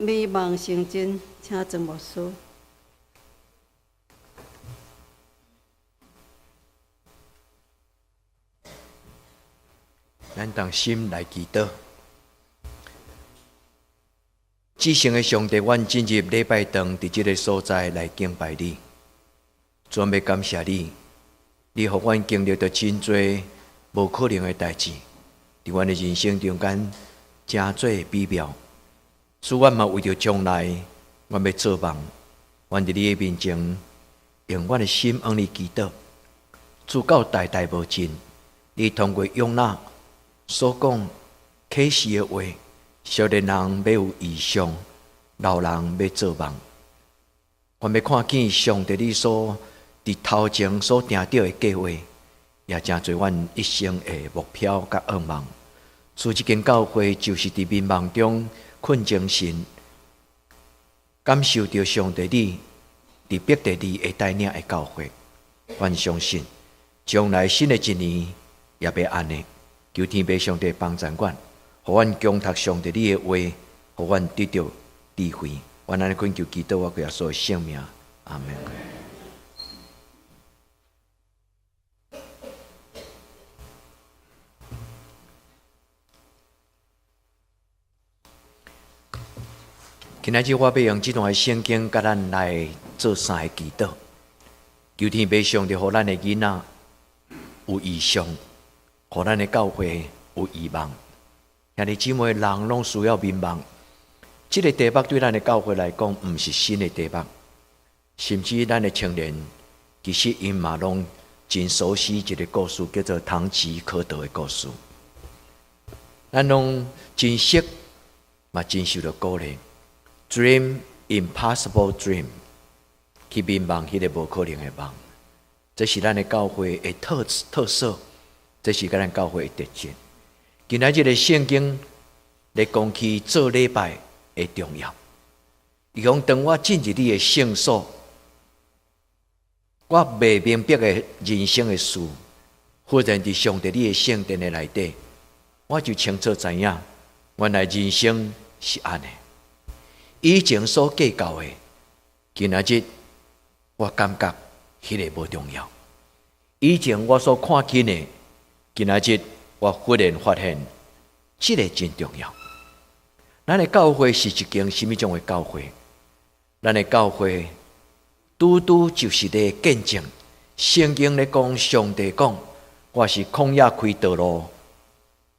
美夢成真，請曾牧師。咱同心來祈禱。至聖的上帝，阮進入禮拜堂，佇這个所在來敬拜你。主，欲感謝你，你予阮經歷著真濟無可能的代誌，佇阮的人生中間，誠濟美妙。主，阮嘛為著將來，阮欲做夢，阮佇你的面前，用阮的心向你祈禱。主到代代無盡，你通過約拿所講啟示的話，少年人欲有異象，老人欲做夢。阮欲看見上帝你所佇頭前所定著的計劃，也成做阮一生的目標佮願望。主，這間教會就是佇迷惘中困精神，感受著上帝你佇伯特利的帶領的教會。阮相信將來新的一年也欲按呢，求天父上帝幫助阮，予阮強讀上帝你的話，予阮得著智慧。阮按呢懇求祈禱，我耶穌的聖名，阿門。今仔日我欲用這段的聖經，佮咱來做三个祈禱，求天父上帝，予咱的囡仔有異象，予咱的教會有異夢。兄弟姊妹，人攏需要眠夢。這个題目對咱的教會來講，毋是新的題目，甚至咱的青年，其實𪜶嘛攏真熟悉一个故事，叫做《堂吉訶德》的故事。咱攏真熟，嘛真受著鼓勵。Dream impossible dream，去眠夢彼个無可能的夢，這是咱的教會的特色，這是咱教會的特質。今仔日的聖經咧講起做禮拜的重要，伊講當我進入你的聖所，我袂明白的人生的事，忽然佇上帝你的聖殿的內底，我就清楚知影，原來人生是按呢。以前所計較的，今仔日我感覺彼个無重要。以前我所看輕的，今仔日我忽然發現，這个真重要。咱的教會是一間啥物種的教會？咱的教會拄拄就是咧見證聖經咧講，上帝講，我是曠野開道路，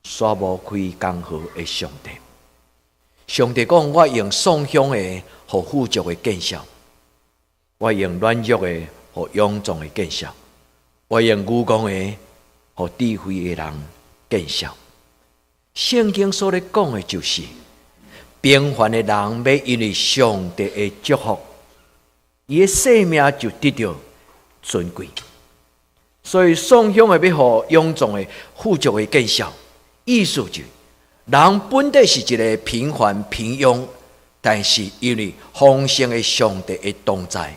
沙漠開江河的上帝。上帝講，我用喪鄉的予富足的見效，我用軟弱的予勇壯的見效，我用愚戇的予智慧的人見效。聖經所咧講的就是，平凡的人欲因為上帝的祝福，伊的生命就得著尊貴。所以喪鄉的欲予勇壯的富足的見效，意思就，人本底是一个平凡平庸，但是因為豐盛的上帝的同在，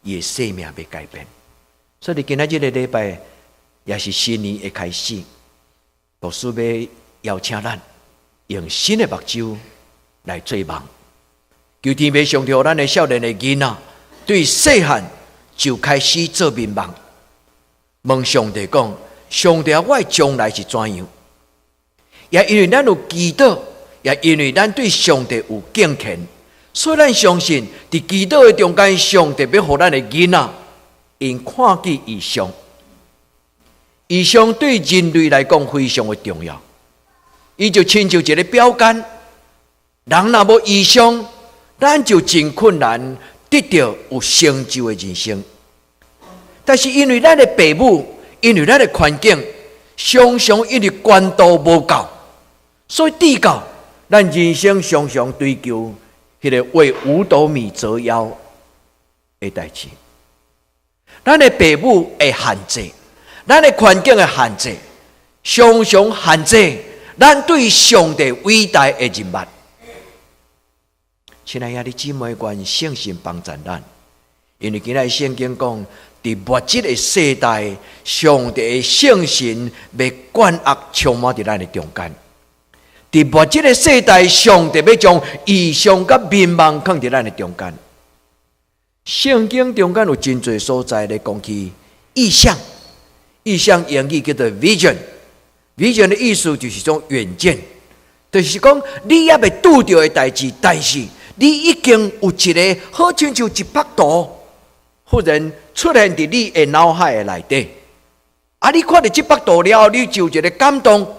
伊的生命欲改變。所以今仔這个禮拜也是新年的開始，牧師欲邀請咱用新的目睭來做夢，求天父上帝予咱的少年的囡仔，對細漢就開始做眠夢，問上帝講：上帝啊，我的將來是怎樣？也因為咱有祈禱，也因為咱對上帝有敬虔，所以咱相信，佇祈禱的中間，上帝欲予咱的囡仔，𪜶看見異象。異象對人類來講非常的重要，伊就親像一个標桿。人若無異象，咱就真困難得著有成就的人生。但是因為咱的父母，因為咱的環境，常常因為懸度無夠，所以至到咱人生常常追求彼个為五斗米折腰的代誌。咱的父母的限制，咱的環境的限制，常常限制咱對上帝偉大的認識。親愛的兄弟姊妹，願聖神幫助咱，因為今仔聖經講，佇末日的世代，上帝的聖神欲灌壓充滿佇咱的中間。佇末這个世代，上帝欲將異象佮眠夢囥佇咱的中間。聖經中間有真濟所在咧講起異象，異象英語叫做 vision，vision 的意思就是種遠見，就是講你猶未拄著的代誌，但是你已經有一个好親像一幅圖，忽然出現佇你的腦海的內底。啊！你看著這幅圖了後，你就有一个感動，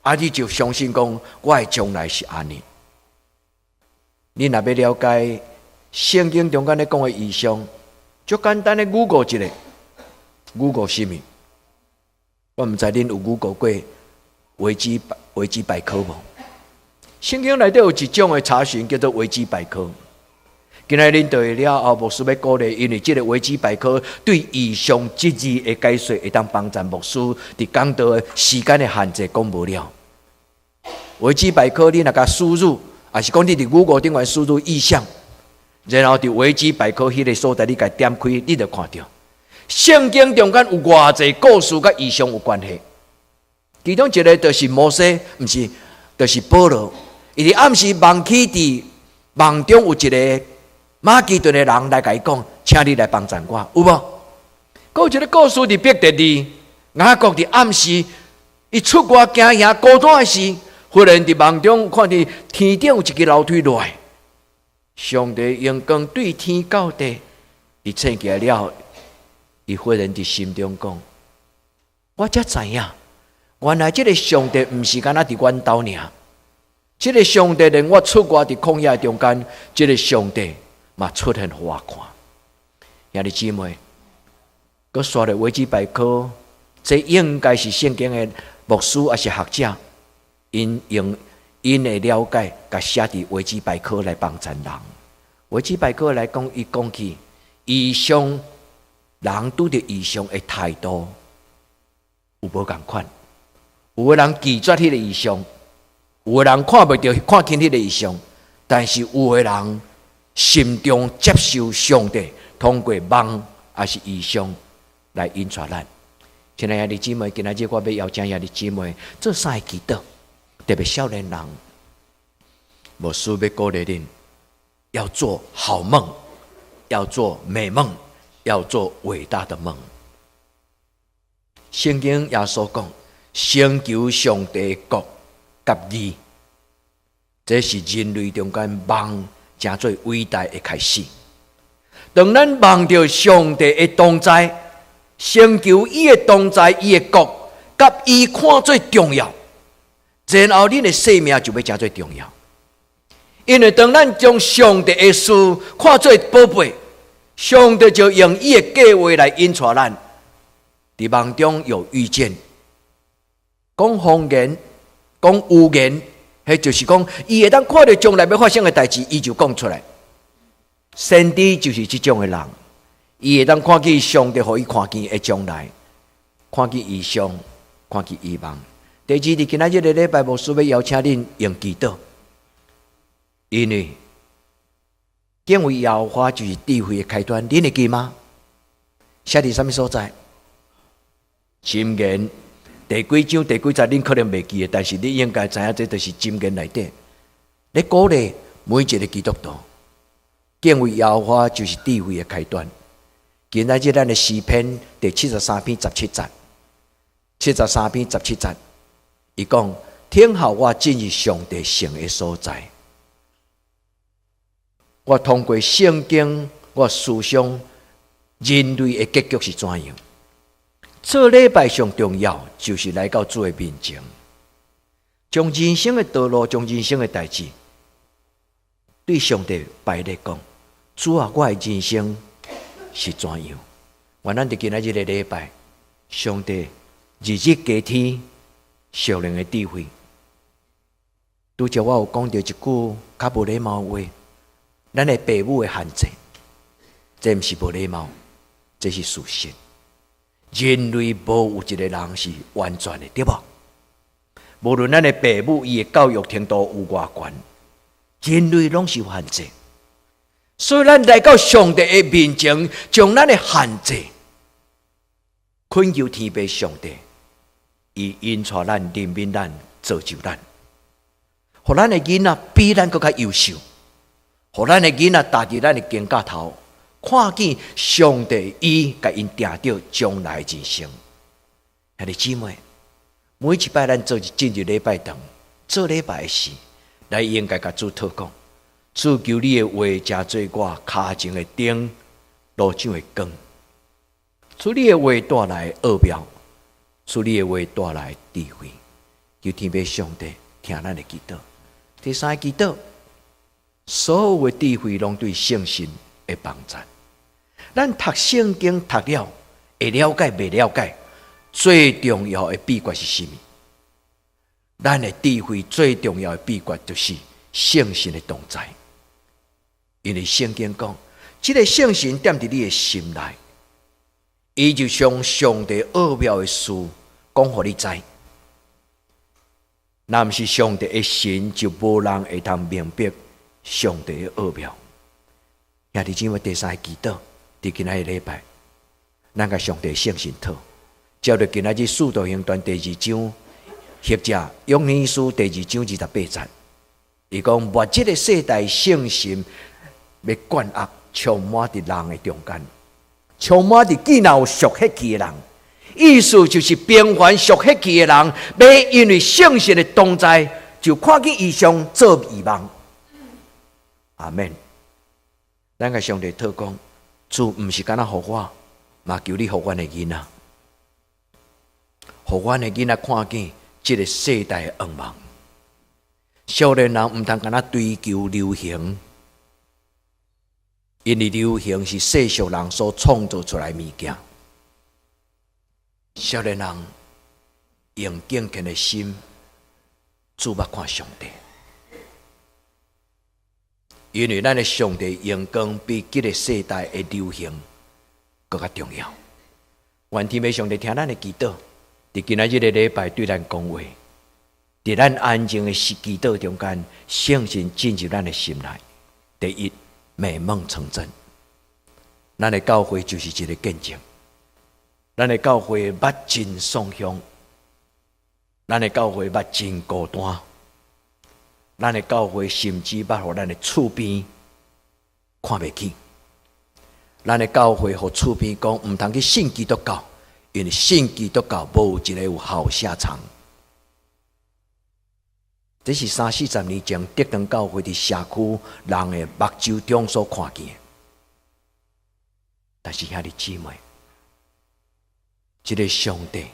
啊！你就相信講，我的將來是按呢。你若欲了解聖經中間咧講的異象，足簡單的 Google 一下，Google 啥物？我毋知恁有 Google 過維基百科無？聖經內底有一種的查詢叫做維基百科。今仔恁對了後，牧師欲鼓勵，因為這個維基百科對異象這字的解說，會當幫助牧師佇講道的時間的限制講無了。維基百科你若共輸入，抑是講你佇 Google 頂懸輸入異象，然後佇維基百科彼个所在，你共點開，你就看著聖經中間有偌濟故事佮異象有關係。其中一个就是摩西，毋是，就是保羅。伊佇暗時夢起佇夢中有一个馬其頓的人來共伊講，請你來幫贊我，有無？閣有一个故事佇彼得二，雅各佇暗時，伊出外行行孤單的時，忽然佇夢中看見天頂有一支樓梯落來，上帝榮光對天到地，伊醒起來了，伊忽然佇心中講：我才知影，原來這个上帝毋是干焦佇阮兜爾，這个上帝連我出外佇曠野中間，這个上帝嘛出現予我看。兄弟姊妹，閣刷著維基百科，這應該是聖經的牧師抑是學者，𪜶用𪜶的了解，共寫佇維基百科來幫贊人。維基百科來講，伊講起異象，人拄著異象的態度有無仝款？有的人拒絕彼个異象，有的人看袂著、看輕彼个異象，但是有的人心中接受上帝通過夢抑是異象來引帶咱。親愛兄弟姊妹，今仔日我欲邀請兄弟姊妹做三个祈禱，特別少年人，牧師欲鼓勵恁，要做好夢，要做美夢，要做偉大的夢。聖經耶穌講，先求上帝國佮義，這是人類中間夢成做偉大的開始。當咱夢著上帝的同在，先求伊的同在，伊的國，佮伊看做重要，然後恁的生命就欲成做重要。因為當咱將上帝的事看做寶貝，上帝就用伊的計劃來引帶咱。佇夢中有預見，講方言，講預言，彼就是講，伊會當看著將來欲發生的代誌，伊就講出來。先知就是這種的人，伊會當看見上帝予伊看見的將來，看見異象，看見異夢。第二，佇今仔日這个禮拜，牧師欲邀請恁用祈禱，因為敬畏耶和華就是智慧的開端，恁會記嗎？寫佇啥物所在？箴言第幾章第幾節，恁可能袂記得，但是你應該知影，這就是箴言內底。咧鼓勵每一个基督徒，敬畏耶和華就是智慧的開端。今仔日咱的詩篇第73篇十七節，七十三篇十七節，伊講：聽候我進入上帝聖的所在，我通過聖經，我思想人類的結局是怎樣。做禮拜上重要，就是來到主的面前，將人生的道路，將人生的代誌，對上帝擺咧講：主啊，我的人生是怎樣？願咱佇今仔日的禮拜，上帝日日加添屬靈的智慧。拄才我有講著一句較無禮貌的話，咱的爸母的限制，這毋是無禮貌，這是事實。人類無有一个人是完全的，對無？無論咱的爸母伊的教育程度有偌懸，人類攏是有限制。所以咱來到上帝的面前，將咱的限制懇求天父上帝，伊引帶咱、憐憫咱、造就咱。予咱的囡仔比咱閣較優秀，予咱的囡仔踏佇咱的肩胛頭，看見上帝伊共𪜶定著將來人生。兄弟姊妹，每一擺咱做進入禮拜堂做禮拜的時，咱應該共主禱告，主，求你的話成做我跤前的燈，路上的光。主，你的話帶來奧妙，主，你的話帶來智慧。求天父上帝聽咱的祈禱。第三個祈禱，所有的智慧攏對聖神的幫助。咱讀聖經讀了，會了解袂了解？最重要的秘訣是啥物？咱的智慧最重要的秘訣就是聖神的同在。因為聖經講，這個聖神踮佇你的心內，伊就將上帝奧妙的事講予你知。若毋是上帝的神，就無人會通明白上帝的奧妙。兄弟姊妹，第三個祈禱，佇今仔日禮拜，咱共上帝聖神討，照著今仔日使徒行傳第二章，或者約翰書第二章28節，伊講末這個世代聖神欲灌壓充滿佇人的中間，充滿佇既若有屬血氣的人。意思就是平凡屬血氣的人，欲因為聖神的同在，就看見異象做異夢。阿門。咱共上帝禱講，主毋是干焦予我，嘛求你予阮的囡仔，予阮的囡仔看見這個世代的願望。少年人毋通干焦追求流行，因為流行是世俗人所創造出來的物件。少年人用敬虔的心，注目看上帝，因為咱的上帝榮光比這個世代的流行閣較重要。願天父上帝聽咱的祈禱，佇今仔日的禮拜對咱講話，佇咱安靜的時祈禱中間，聖神進入咱的心內。第一，美夢成真，咱的教會就是一個見證。咱的教會捌真喪鄉，咱的教會捌真孤單，咱的教會甚至捌予咱的厝邊看袂起。咱的教會予厝邊講，毋通去信基督教，因為信基督教無一个有好下場。這是三四十年前德堂教會佇社區人的目睭中所看見的。但是兄弟姊妹，這个上帝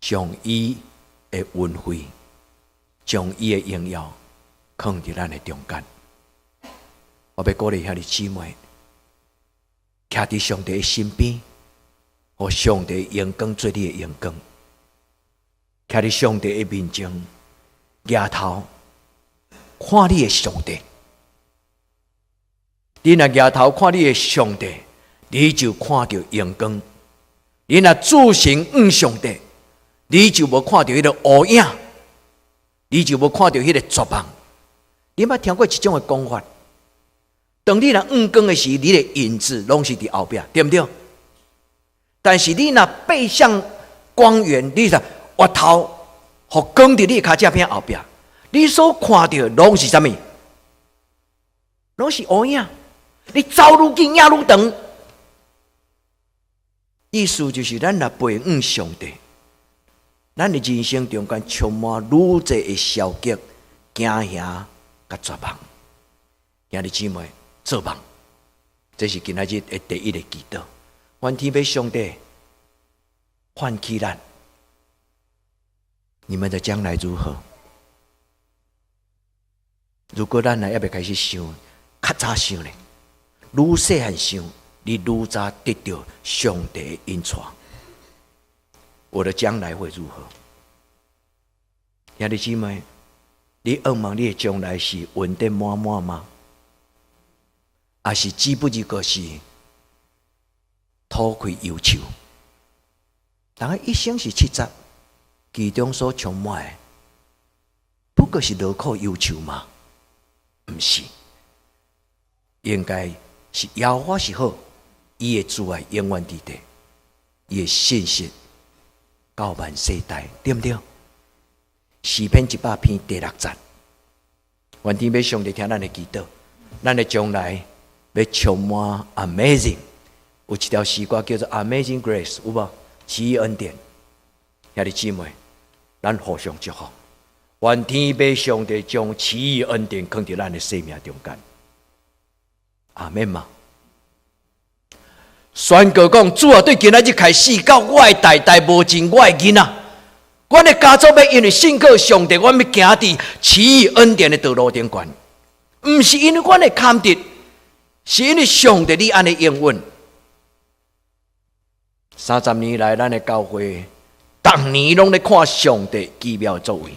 將伊的恩惠，將伊的榮耀囥佇咱的中間。我欲鼓勵兄弟姊妹，徛佇上帝的身邊，予上帝榮光做你的榮光。徛佇上帝的面前，舉頭看你的上帝。你若舉頭看你的上帝，你就看著榮光。你若注神向上帝，你就無看著彼個烏影，你就無看著彼個絕望。你捌聽過一種的講法？當你若向光的時，你的影子攏是佇後壁，對毋對？但是你若背向光源，你若回頭，予光佇你跤脊片後壁，你所看著攏是啥物？攏是烏影。你走愈緊，影愈長。意思就是，咱若背向上帝，咱的人生中間充滿愈濟的消極、驚嚇、佮絕望。兄弟姊妹，做夢，這是今仔日的第一个祈禱。願天父上帝喚起咱，你們的將來如何？如果咱還未開始想，較早想咧，愈細漢想，你愈早得著上帝的引帶。我的將來會如何？兄弟姊妹，你向望你的將來是穩定滿滿嗎？還是只不過是吐開憂愁？人一生是70，其中所充滿的，不過是勞苦憂愁嗎？毋是，應該是耶和華是好，伊的慈愛永遠佇地，伊的信實到萬世代，對毋對？詩篇100篇第6節。願天父上帝聽咱的祈禱，咱的將來欲充滿 amazing。有一條詩歌叫做 Amazing Grace，有無？奇異恩典。兄弟姊妹，咱互相祝福。願天父上帝將奇異恩典囥佇咱的生命中間。阿們嗎？宣告講，主啊，對今仔日開始到我的代代無盡，我的囡仔，阮的家族欲因為信靠上帝，阮欲行佇奇異恩典的道路頂懸。毋是因為阮的堪得，是因為上帝你按呢應允。30年來，咱的教會，逐年攏咧看上帝奇妙的作為。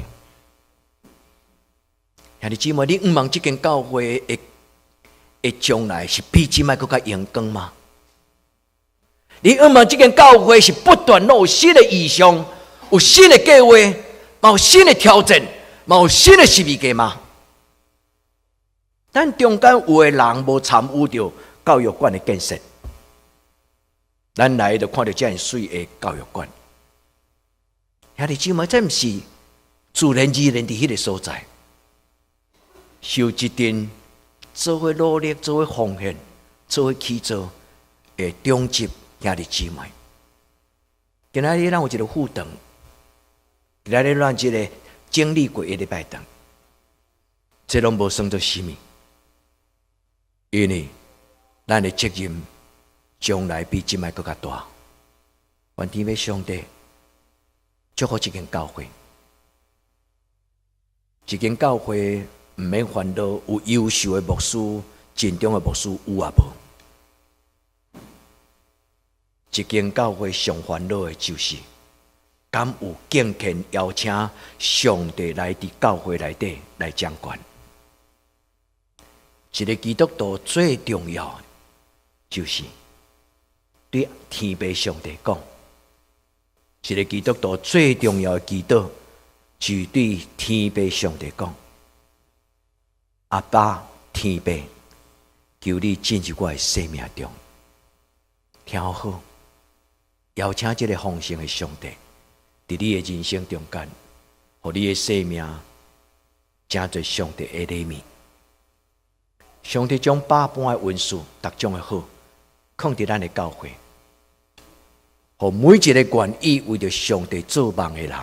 兄弟姊妹，你向望這間教會的將來是比這擺閣較榮光嗎？你向望這間教會是不斷攏有新的異象，有新的計劃，有新的挑戰，有新的十字架嗎？咱中間有的人無參與著教育館的建設，咱來就看著遮爾媠的教育館。兄弟姊妹，這毋是自然而然佇彼個所在，受一陣做伙努力、做伙奉獻、做伙去做的長執兄弟姊妹。今仔日咱有一個副堂，今仔日咱這個整理過的禮拜堂，這攏無算做啥物，因為咱的責任將來比這擺閣較大。願天父上帝祝福這間教會，這間教會毋免煩惱有優秀的牧師、盡忠的牧師有抑無？這間教會上煩惱的就是，敢有敬虔邀請上帝來佇教會內底來掌權。一個基督徒最重要的，就是對天父上帝講。一個基督徒最重要的祈禱，就對天父上帝講：阿爸，天父，求你進入我的生命中，聽好，邀請這個豐盛的上帝，佇你的人生中間，予你的生命成做上帝的禮物。上帝將百般的恩賜、逐種的好，囥佇咱的教會，予每一個願意為著上帝做夢的人。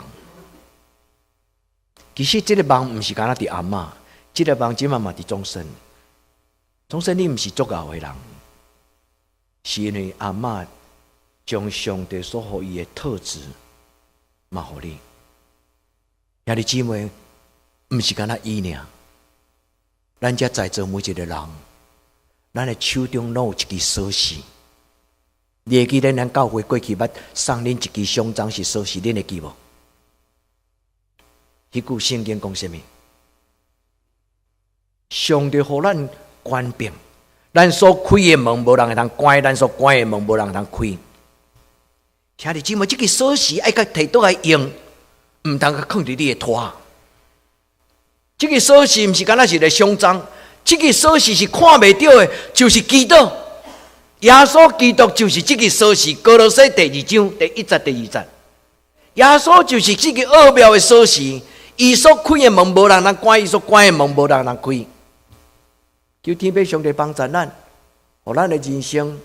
其實這個夢毋是干焦佇阿嬤，這個夢這馬嘛佇終身。終身你毋是足𠢕的人，是因為阿嬤將上帝所予伊的特質嘛予你。兄弟姊妹，毋是干焦伊爾。咱遮在座每一個人，咱的手中攏有一支鎖匙。你會記得咱教會過去捌送恁一支獎章是鎖匙，恁會記無？彼句聖經講啥物？上帝予咱權柄，咱所開的門無人會通關，咱所關的門無人會通開。兄弟姊妹，這支鎖匙愛共提倒來用，毋通共囥佇你的佗。這个鎖匙毋是干焦一个獎章，這个鎖匙是看袂著的，就是基督。耶穌基督就是這个鎖匙。歌羅西第二章第一節、第二節，耶穌就是這個奧妙的鎖匙。伊所開的門無人通關，伊所關的門無人通開。求天父上帝幫助咱，予咱的人生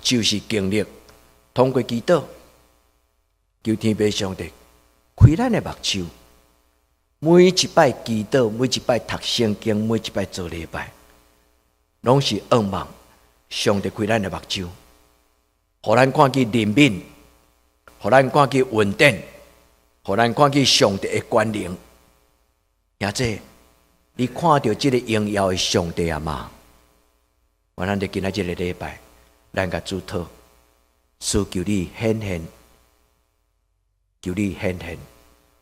就是經歷通過祈禱，求天父上帝開咱的目睭。每一擺祈禱，每一擺讀聖經，每一擺做禮拜，攏是向望上帝開咱的目睭，予咱看見憐憫，予咱看見恩典，予咱看見上帝的權能。兄弟，你看著這个榮耀的上帝啊嗎？願咱佇今仔這个禮拜，咱共主禱，主求你顯現，求你顯現，予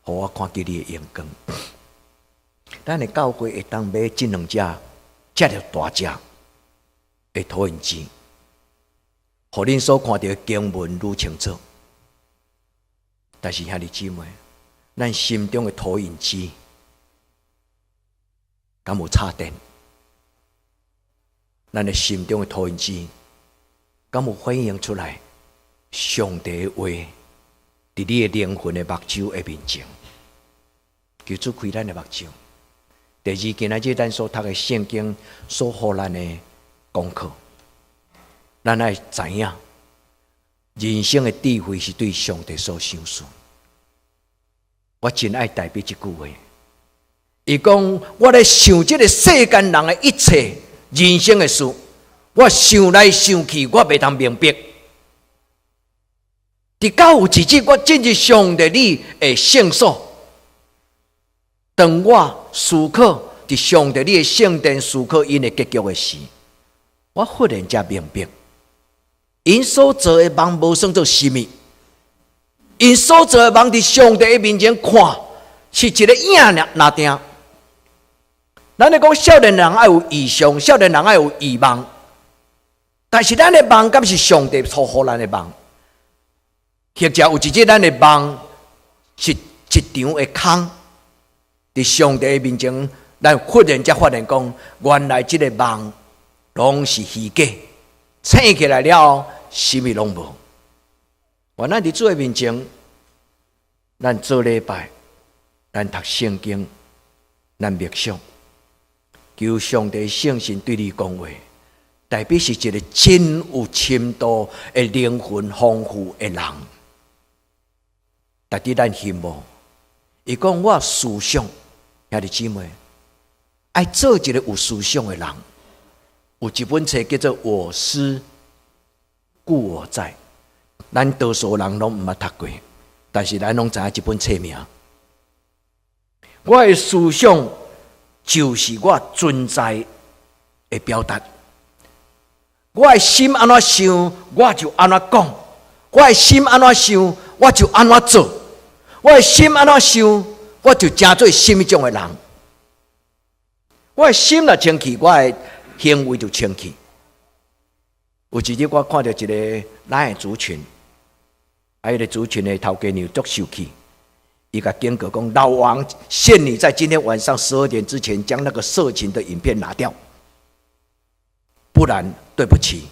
我看見你的榮光。咱的教會會當買這兩隻遮爾大隻的投影機，予恁所看著的經文愈清楚。但是兄弟姊妹，咱心中的投影機敢有插電？咱的心中的投影機敢有反映出來上帝的話？佇你的靈魂的目睭的面前，求主開咱的目睭，第二，今仔日咱所讀的聖經所予咱的功課，咱愛知影，人生的智慧是對上帝所賞賜。我真愛大衛這句話，伊講我咧想這个世間人的一切人生的事，我想來想去，我袂當明白。直到有一日，我進入上帝你的聖所，當我思考佇上帝你的聖殿思考𪜶的結局的時，我忽然才明白，𪜶所做的夢無算做啥物，𪜶所做的夢佇上帝的面前看是一个影爾爾定。咱咧講少年人愛有異象，少年人愛有異夢，但是咱的夢敢是上帝所予咱的夢？或者有一日咱的夢是一場的空，佇上帝的面前，咱忽然才發現講，原來這个夢攏是虛假，醒起來了後，啥物攏無。原來佇主的面前，咱做禮拜，咱讀聖經，咱默想，求上帝聖神對你講話。大衛是一个真有深度的靈魂豐富的人。值得咱羨慕。伊講我思想，兄弟姊妹，愛做一个有思想的人。有一本冊叫做《我思故我在》，咱多數人攏毋捌讀過，但是咱攏知影這本冊名。我的思想就是我存在的表達。我的心按怎想，我就按怎講；我的心按怎想，我就按怎做；我的心按怎想，我就成做啥物種的人。我的心若清氣，我的行為就清氣。有一日，我看著一个咱的族群，啊，彼个族群的頭家娘足受氣，伊共警告講：老王，限你在今天晚上12點之前將那個色情的影片拿掉，不然對不起。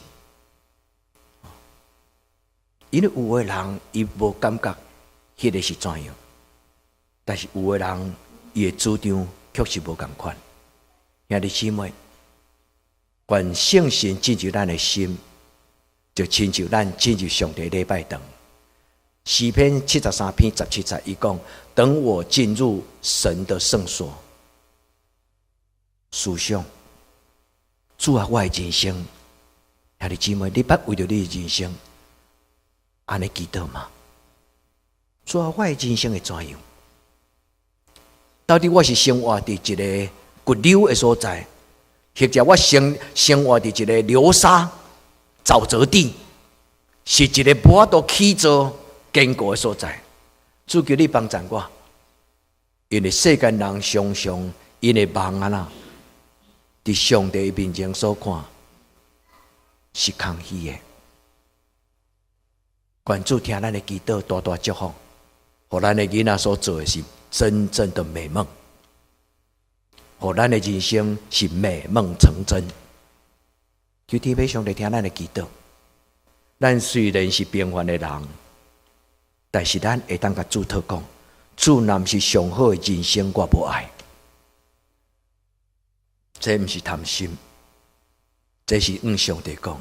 因為有的人伊無感覺彼个是怎樣，但是有的人伊的主張卻是無仝款。兄弟姊妹，願聖神進入咱的心，就親像咱進入上帝禮拜堂。詩篇73篇17節，伊講：等我進入神的聖所，思想主啊，我的人生。兄弟姊妹，你捌為著你的人生按呢祈禱嗎？主啊，我的人生會怎樣？到底我是生活佇一个骨溜的所在，或者我生活佇一个流沙沼澤地，是一个無法度起造堅固的所在。主求你幫助我，因為世間人常常𪜶的夢啊啦，佇上帝面前所看是空虛的。願主聽咱的祈禱，大大祝福，予咱的囡仔所做的是真正的美夢，予咱的人生是美夢成真。求天父上帝聽咱的祈禱。咱雖然是平凡的人，但是咱會當共主禱講：主若毋是上好的人生，我無愛。這毋是貪心，這是向上帝講，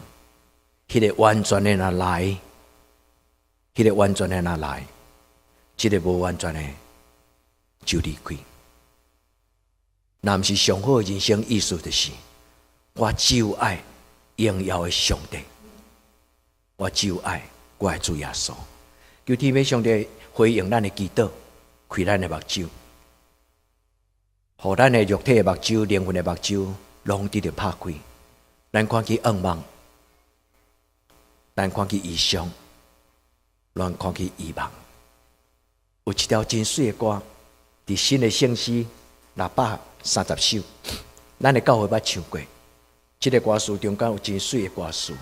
彼个完全的若來，彼个完全的若來，這个無完全的就離開。若毋是上好的人生，意思就是，我只有愛榮耀的上帝，我只有愛我的主耶穌。求天父上帝回應咱的祈禱，開咱的目睭，予咱的肉體的目睭、靈魂的目睭，攏得著拍開。咱看見願望，咱看見異象，咱看見異夢。有一條真媠的歌，佇新的聖詩630首，咱的教會捌唱過。這个歌詞中間有真媠的歌詞。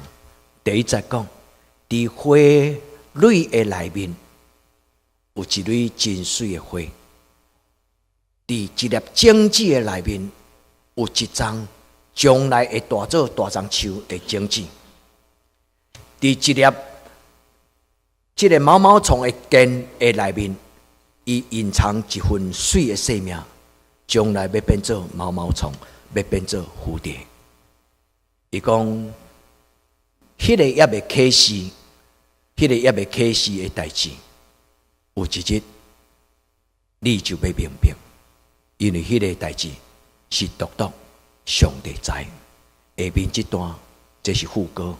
第一節講，佇花蕊的內面有一蕊真媠的花，佇一粒種子的內面有一叢將來會大做大樟樹的種子，佇一粒這个毛毛蟲的根的內面，伊隱藏一份媠的生命，將來欲變做毛毛蟲，欲變做蝴蝶。伊講，彼个猶未啟示，彼个猶未啟示的代誌，有一日你就欲明白，因為彼个代誌是獨獨上帝知。下面這段這是副歌，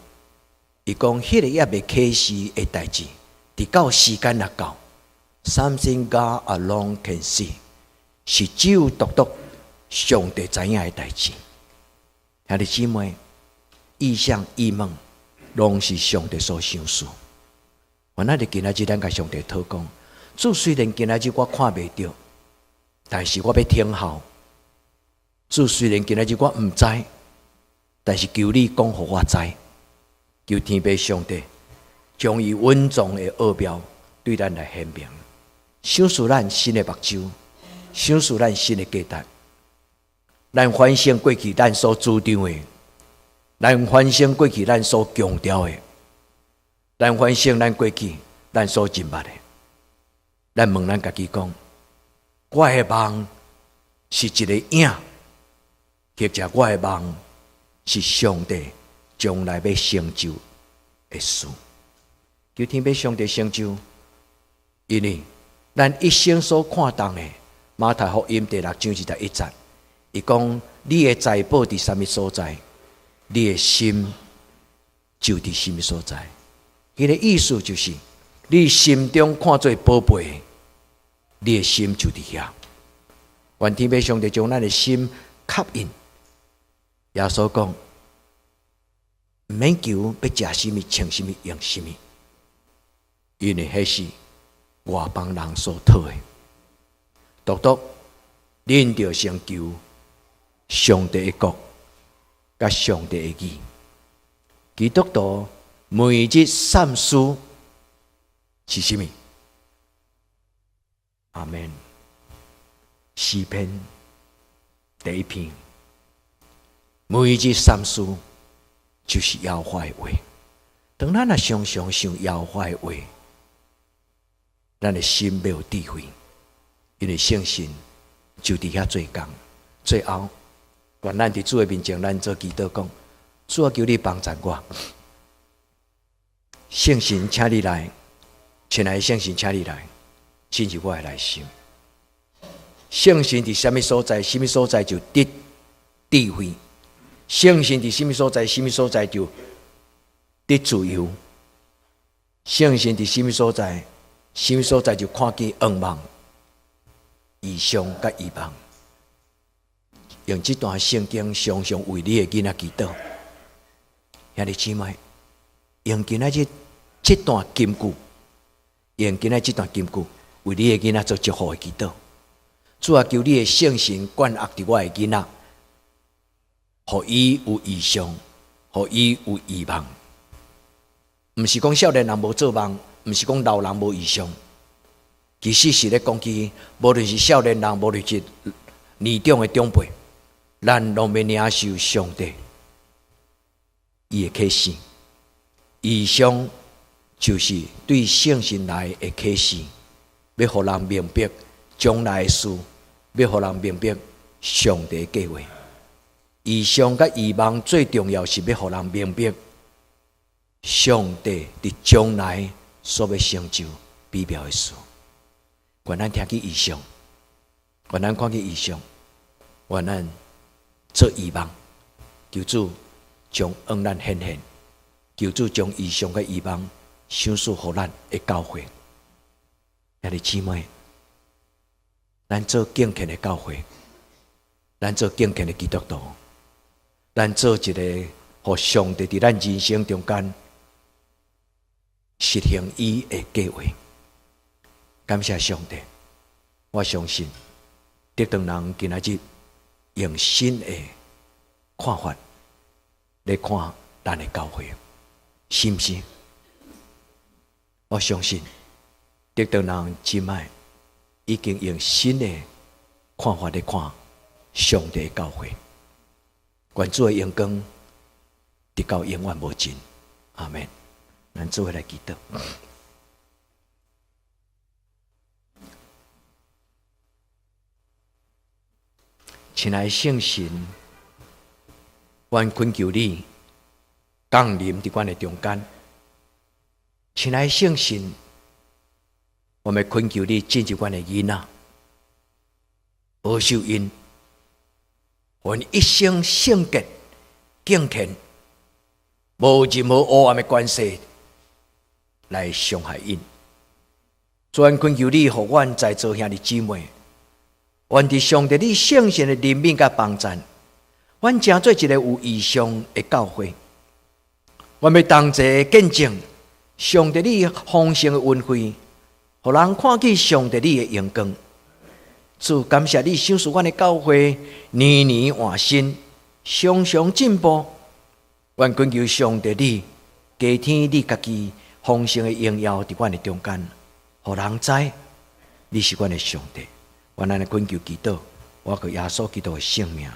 伊講彼个猶未啟示的代誌，直到時間若到，Something God alone can see，是只有獨獨上帝知影的代誌。兄弟姊妹，異象異夢，攏是上帝所賞賜。我咱佇今仔日，咱共上帝禱告，主，雖然今仔日我看袂著，但是我欲聽候。主，雖然今仔日我毋知，但是求你講予我知。求天父上帝將伊隱藏的奧妙對咱來顯明，賞賜咱新的目睭，賞賜咱新的價值。咱反省過去咱所主張的，咱反省過去咱所強調的，咱反省咱過去咱所認捌的。咱問咱家己講：我的夢是一个影，或者我的夢是上帝將來欲成就的事。求天父上帝成就，因為咱一生所看重的，馬太福音第六章21節，伊講：你的財寶佇啥物所在，你的心就佇啥物所在。彼个意思就是，你心中看做寶貝，你的心就佇遐。願天父上帝將咱的心吸引。耶穌講：毋免求欲食啥物、穿啥物、用啥物，因為彼是外邦人所討的。獨獨恁著先求上帝的國，佮上帝的義。基督徒每日三思是啥物？阿門。詩篇第一篇，每日三思就是耶和華的話。當咱若常常想耶和華的話，咱的心欲有智慧，因為聖神就佇遐做工。最後，願咱佇主的面前，咱做祈禱講：主啊，求你幫助我。聖神，請你來，親愛的聖神，請你來進入我的內心。聖神佇啥物所在，啥物所在就得智慧；聖神佇啥物所在，啥物所在就得自由。聖神佇啥物所在，啥物所在就看見願望、異象佮異夢。用這段聖經常常為你的囡仔祈禱，兄弟姊妹，用今仔日這段金句，用今仔這段金句為你的囡仔做祝福的祈禱。主啊，求你的聖神灌壓佇我的囡仔，予伊有異象，予伊有異夢。毋是講少年人無做夢，毋是講老人無異象。其實是咧講起，無論是少年人，無論是年長的長輩，咱攏欲領受上帝伊的啟示。異象就是對聖神來的啟示，欲予人明白將來的事，欲予人明白上帝的計劃。異象佮異夢最重要是欲予人明白上帝佇將來所欲成就美妙的事。願咱聽見異象，願咱看見異象，願咱做異夢，求主將恩咱顯現，求主將異象佮異夢賞賜予咱的教會。兄弟姊妹，咱做敬虔的教會，咱做敬虔的基督徒，咱做一个予上帝佇咱人生中間實行伊的計劃。感謝上帝，我相信得當人今仔日用新的看法來看咱的教會，是毋是？我相信得當人這擺已經用新的看法來看上帝的教會。願主的榮光直到永遠無盡。阿門。咱做伙來祈禱。親愛聖神，阮懇求你降臨佇阮的中間。親愛聖神，我們懇求你進入阮的囡仔，保守𪜶，予𪜶一生聖潔敬虔，無任何黑暗的關係來傷害𪜶。主，阮懇求你，予阮在座兄弟姊妹，願佇上帝你聖神的憐憫佮幫贊，阮成做一个有異象的教會。阮欲同齊見證上帝你豐盛的恩惠，予人看見上帝你的榮光。主，感謝你賞賜阮的教會年年換新，常常進步。阮懇求上帝你加添你家己豐盛的榮耀佇阮的中間，予人知你是阮的上帝。阮按呢懇求祈禱，我靠耶穌基督的聖名。